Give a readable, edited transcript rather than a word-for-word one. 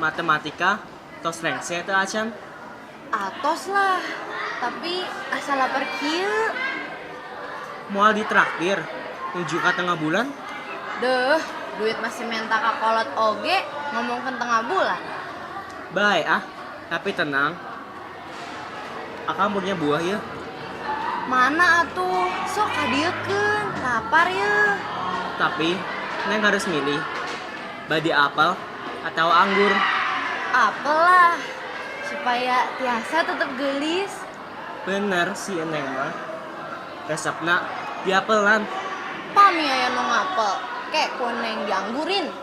Matematika tos rengse teu acan? Atos lah, tapi asa lapar kieu. Moal ditraktir nuju ka tengah bulan? Deh, duit masih menta ka kolot oge, ngomongkeun tengah bulan. Bae ah, tapi tenang. Akang punya buah ya. Mana atuh? Sok kadieukeun, lapar ye. Tapi Neng harus milih. Bade apel atau anggur? Apel lah, supaya tiasa tetep geulis. Bener si Neng mah. Resepna diapelan. Pami aya nu ngapel, ke ku Neng dianggurin.